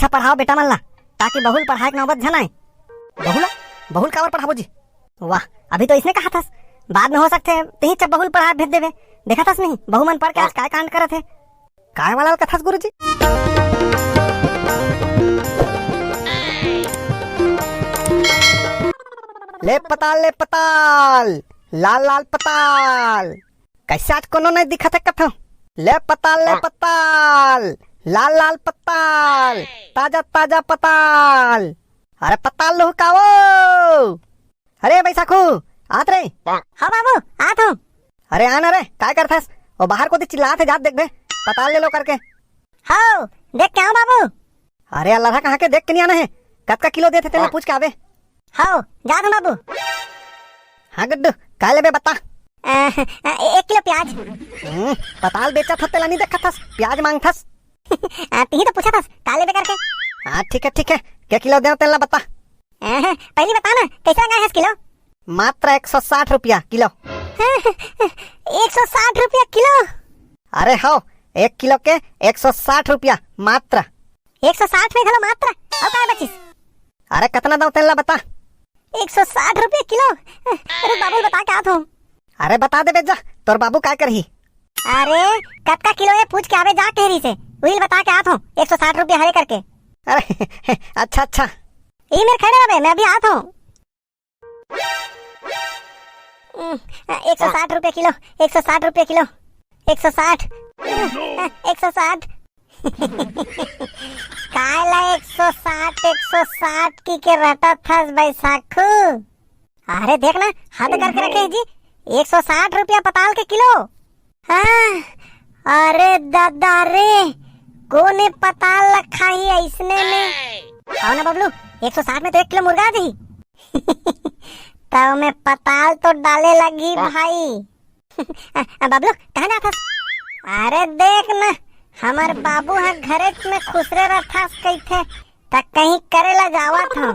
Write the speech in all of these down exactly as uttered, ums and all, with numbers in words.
पढ़ाओ बेटा मन ला, ताकि बहू ल पढ़ाए के नौबत झन आए। बहू ला? बहू ल काबर पढ़ाबो जी? वाह, अभी तो इसने कहा थस, बाद में हो सकथे तेही जब बहू ल पढ़ाए भेज देबे। देखा थस नहीं, बहू मन पढ़ के आज काय कांड करत हे। काय वाला ल कथस गुरुजी? ले पताल, ले पताल, लाल लाल पताल। कैसे आज कोनो नहीं दिखत हे कथो? ले पताल, ले पताल, लाल लाल पताल, ताजा ताजा पताल। अरे पताल लुहकावो। अरे बैसाखू, आत रे। हाँ बाबू, आत हूँ। अरे आ ना रे, काय करथस? वो बाहर कोती चिल्लात हे, जात देखबे, पताल ले लो करके। हव, देख के आव बाबू। अरे अल्लाह, कहाँ के देख के नहीं आना है, कतका किलो देथे तेला पूछ के आवे। हव, जात हूँ बाबू। हाँ गुड्डू, का लेबे बता। अ, अ, एक किलो प्याज। हम्म, पताल बेचत हस तेला नहीं देखत हस, प्याज मांगथस। अ, तिही तो पूछत हस, का लेबे करके। हाँ ठीक है, ठीक है, के किलो देव तेला बता। अ, पहली बता ना, कैसे लगाए हस किलो? मात्र एक सौ साठ रुपया किलो। एक सौ साठ रुपया किलो? अरे हव, एक किलो के एक सौ साठ रुपया मात्र। एक सौ साठ में घलो मात्र? अउ काय बचिस? अरे कतना दव तेला बता। एक सौ साठ रुपया किलो? अरे बाबू ल बता के आत हूँ। अरे बता देबे जा, तोर बाबू काय करही? अरे कतका किलो हे पूछ के आबे जा कह रहिसे, उही ल बता के आत हूँ, एक सौ साठ रुपया हरे करके। अरे अच्छा अच्छा। ई मेर खड़े रह बे, मैं अभी आत हूँ। हम्म, एक सौ साठ रुपया किलो, एक सौ साठ रुपया किलो, एक सौ साठ, एक सौ साठ। काय ला एक सौ साठ, एक सौ साठ कहि के रटत हस बैसाखू? अरे देख ना, हद करके रखे हे जी, एक सौ साठ रुपया पताल के किलो। हाँ, अरे दादा रे, कोने पताल ल खाही अइसने में? आओ ना बबलू, एक सौ साठ में तो एक किलो मुर्गा आ जाही। तब में पताल तो डाले लगही भाई। आ, आ, बबलू, कहाँ जात हस? अरे देख ना, हमर बाबू ह घरेच में खुसरे रथस कहिथे, त कहीं करे ला जावत हूँ।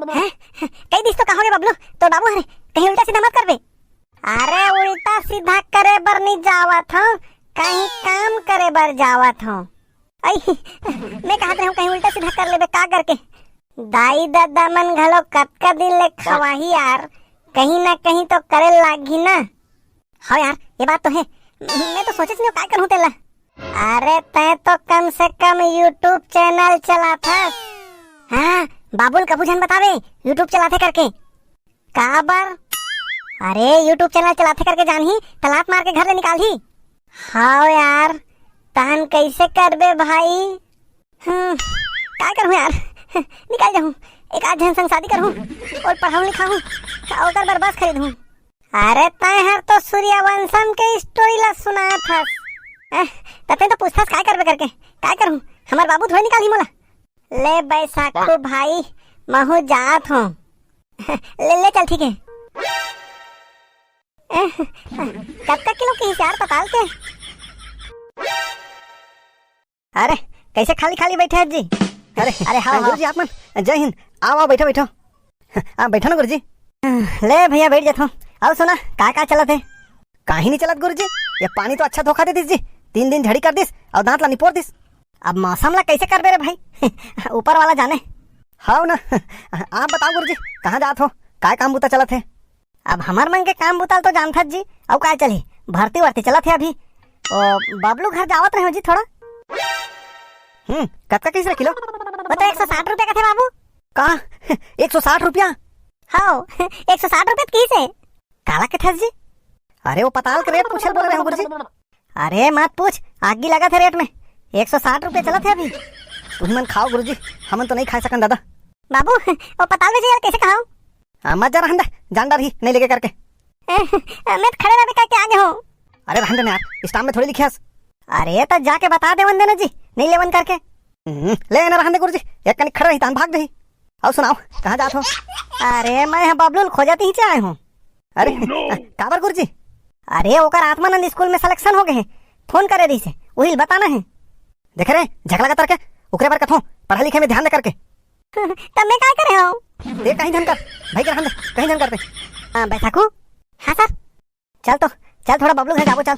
हैं? कही दिस तो का होगे बबलू, तोर बाबू हरे, कहीं उल्टा सीधा मत करबे। अरे उल्टा सीधा करे बर नहीं जावत हूँ, कहीं काम करे बर जावत हूँ। अई, मैं कहत रहूं कहीं उल्टा सीधा कर लेबे का करके। दाई ददा मन घलो कतका दिन ले खवाही यार, कहीं ना कहीं तो करे लागही ना। हाँ यार, ये बात तो है, मैं तो सोचेच नहीं काय करूं तेला। अरे तैं तो कम से कम YouTube चैनल चलाथस। हाँ, बाबू ल कभू झन बताबे YouTube चलाथे करके। काबर? अरे YouTube चैनल चलाथे करके जानही त लात मार के घर ले निकालही। हाव यार, तहन कैसे करबे भाई? हम्म, काय करहूँ यार, निकल जाहूँ, एक आध झन संग शादी करहूँ अउ पढ़ाहूँ लिखाहूँ, ओकर बर बस खरीदहूँ। अरे तैं हर तो सूर्यवंशम के स्टोरी ला सुनात हस। एह, त तैं तो पूछथस काय करबे करके, काय करहूँ, हमर बाबू थोड़े निकालही मोला। ले बैसाखू भाई, महू जात हूँ। ले, ले चल, ठीक है। कतका किलो के हिसाब पताल के? अरे, कैसे खाली खाली बैठे हैं जी? अरे, अरे, हाँ, हाँ, हाँ। गुरुजी, आप मन, जय हिंद। आओ, आओ, बैठो, बैठो। हाँ, बैठो ना गुरुजी। ले भैया, बैठ जाथो। अउ सुना, का, का चलत है? काहीं नहीं चलत गुरुजी, ये पानी तो अच्छा धोखा दे दिस जी। तीन दिन झड़ी कर दिस अउ दांत ला निपोर दिस। अब मौसम ला कैसे करबे रे भाई? ऊपर वाला जाने। हाव ना। आप बताओ गुरुजी, कहाँ जात हो, काय काम बूता चलत है? अब हमर मन के काम बूता ल तो जानथस जी, अउ काय चलही, भर्ती वर्ती चलत है अभी। ओ, बबलू घर जावत रहे हो जी थोड़ा। हम्म, कतका कहिस रे किलो? वो तो एक सौ साठ रुपया कथे बाबू। का? एक सौ साठ रुपया? हाव, एक सौ साठ रुपया तो कहिस हे। काला कथस जी? अरे वो पताल के रेट पूछे ल बोले रहे हो गुरुजी। अरे मत पूछ, आगी लगत है रेट में। एक सौ साठ रुपया चलत है अभी। तुम मन खाओ गुरुजी, हमन तो नहीं खा सकन दादा। बाबू, वो पताल बेचे यार कैसे खाओ? हाँ, मत जा, रहन दे, जान डरही, नहीं लेके करके। मैं तो खड़े रहबे करके आगे हूँ। अरे रहन दे ना यार, स्टाम्प में थोड़ी लिखे हस। अरे तो जाके बता देवन देना जी, नहीं लेवन करके। हम्म, ले ना रहन दे गुरुजी, एक कनी खड़े रही, तान भाग दही। अउ सुनाओ, कहाँ जात हो? अरे मैं यहाँ बबलू ल खोजत ही चे आए हूँ। अरे, काबर गुरुजी? अरे ओकर आत्मानंद स्कूल में सिलेक्शन हो गए है, फोन करे रहिस हे, उही ल बताना है। देखे रे, झगला का तरके, ओकरे बर कथों, पढ़ाई लिखाई में ध्यान दे करके। तब मैं काय करे हूँ? ते कहीं झन कर, भाई के रहन दे, कहीं झन करते। हाँ, बैसाखू? हाँ सर। चल तो, चल थोड़ा बबलू घर जाबो, चल।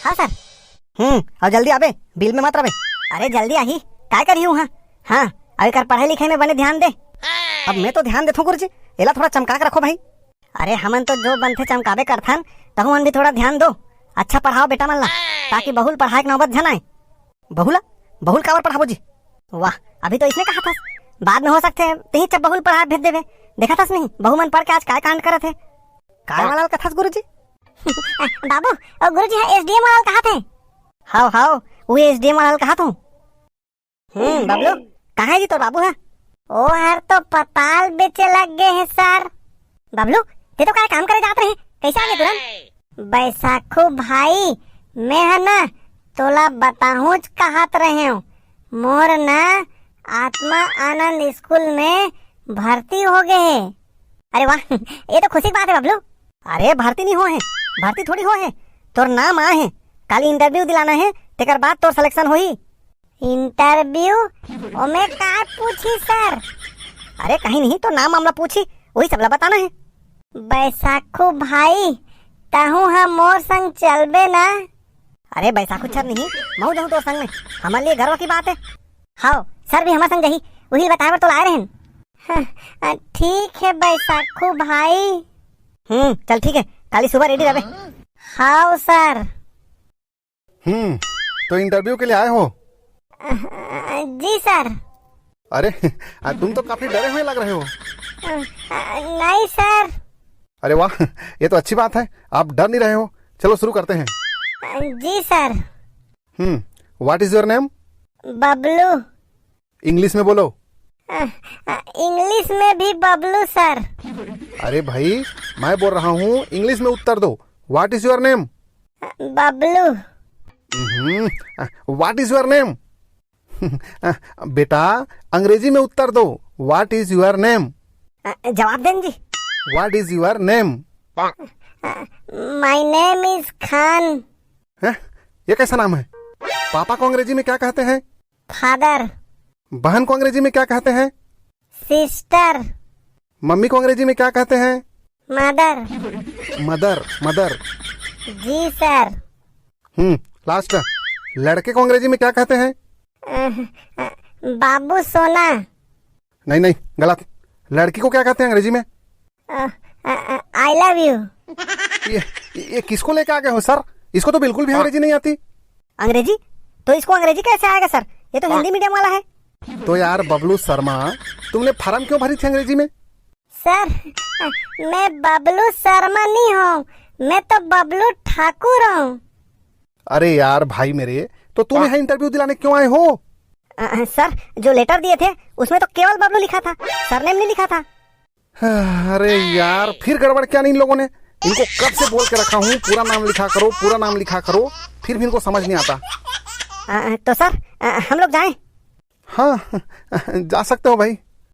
हाँ सर। हम्म, अउ जल्दी आबे, बिल में मत रहे। अरे जल्दी आही, काय करी हूँ हाँ? हाँ, अब एकर पढ़ाई लिखाई में बने ध्यान दे। अब मैं तो ध्यान देथों गुरुजी, एला थोड़ा चमका के रखो भाई। अरे हमन तो जो बनथे चमकाबे करथन, तहू मन भी थोड़ा ध्यान दो। अच्छा पढ़ाओ बेटा मन ला, ताकि बहू ल पढ़ाए के नौबत झन आए। बहू ला? बहू ल काबर पढ़ाबो जी? वाह, अभी तो इसने कहा था, बाद में हो सकथे तेही जब बहू ल पढ़ाए भेज देबे। देखा थस नहीं, बहू मन पढ़ के आज काय कांड करत हे। काय वाला ल कथस गुरुजी? बाबू, ओ गुरुजी ह एसडीएम वाला ल कहा थे। हाव हाव, वो एसडीएम वाला ल कहा थों। हम्म, बबलू, कहाँ हे जी तोर बाबू ह? ओ हर तो पताल बेचे लग गे हे सर। बबलू, ते तो काय काम करे जात रहे, कैसे आ गे तुरंत? बैसाखू भाई, मैं ह ना तोला बताहूँच कहत रहेंव, मोर ना आत्मा आनंद स्कूल में भर्ती हो गे हे। अरे वाह, ये तो खुशी की बात है बबलू। अरे भर्ती नहीं हो हे, भर्ती थोड़ी हो हे, तोर नाम आ हे, खाली इंटरव्यू दिलाना हे, तेकर बाद तोर सिलेक्शन होही। इंटरव्यू? ओमे का पूछी सर? अरे कहीं नहीं, तो नाम वाम ला पूछी, वही सब ला बताना हे। बैसाखू भाई, तहू ह मोर संग चलबे ना? अरे बैसाखू सर नहीं, महू जहूँ तोर संग में, हमर लिए गर्व की बात हे। हाव, सर भी हमर संग जही, वही बताए बर तो लाए रहन। हाँ, ठीक है बैसाखू भाई। हम्म, चल ठीक है, काली सुबह रेडी रहबे। हाव सर। हम्म, तो इंटरव्यू के लिए आए हो? जी सर। अरे, आ, तुम तो काफी डरे हुए लग रहे हो। नहीं सर। अरे वाह, ये तो अच्छी बात है, आप डर नहीं रहे हो। चलो शुरू करते हैं। जी sir. Hmm, what is your name? Bablu. English में बोलो। इंग्लिश में भी बबलू सर। अरे भाई, मैं बोल रहा हूँ, इंग्लिश में उत्तर दो। What is your name? Bablu. What is your name? बेटा, अंग्रेजी में उत्तर दो। What is your name? जवाब देन जी। What is your name? My name is खान। हैं? ये कैसा नाम है? पापा को अंग्रेजी में क्या कहते हैं? फादर। बहन को अंग्रेजी में क्या कहते हैं? सिस्टर। मम्मी को अंग्रेजी में क्या कहते हैं? मदर। Mother, mother. जी सर। Hmm, last. लड़के को अंग्रेजी में क्या कहते हैं? बाबू सोना। नहीं नहीं, गलत। लड़की को क्या कहते हैं अंग्रेजी में? I love you. ये ये किसको लेके आ गए हो सर? इसको तो बिल्कुल भी अंग्रेजी नहीं आती। अंग्रेजी? तो इसको अंग्रेजी कैसे आएगा सर? ये तो हिंदी मीडियम वाला है। तो यार बबलू शर्मा, तुमने फॉर्म क्यों भरी थी अंग्रेजी में? सर, मैं बबलू शर्मा नहीं हूँ, मैं तो बबलू ठाकुर हूँ। अरे यार भाई मेरे, तो तुम यहाँ इंटरव्यू दिलाने क्यों आए हो? सर, जो लेटर दिए थे उसमें तो केवल बबलू लिखा था, सरनेम नहीं लिखा था। अरे यार, फिर गड़बड़ क्या नहीं इन लोगों ने? इनको कब से बोल के रखा हूँ, पूरा नाम लिखा करो, पूरा नाम लिखा करो, फिर भी इनको समझ नहीं आता। तो सर, हम लोग जाएं? हाँ, जा सकते हो भाई।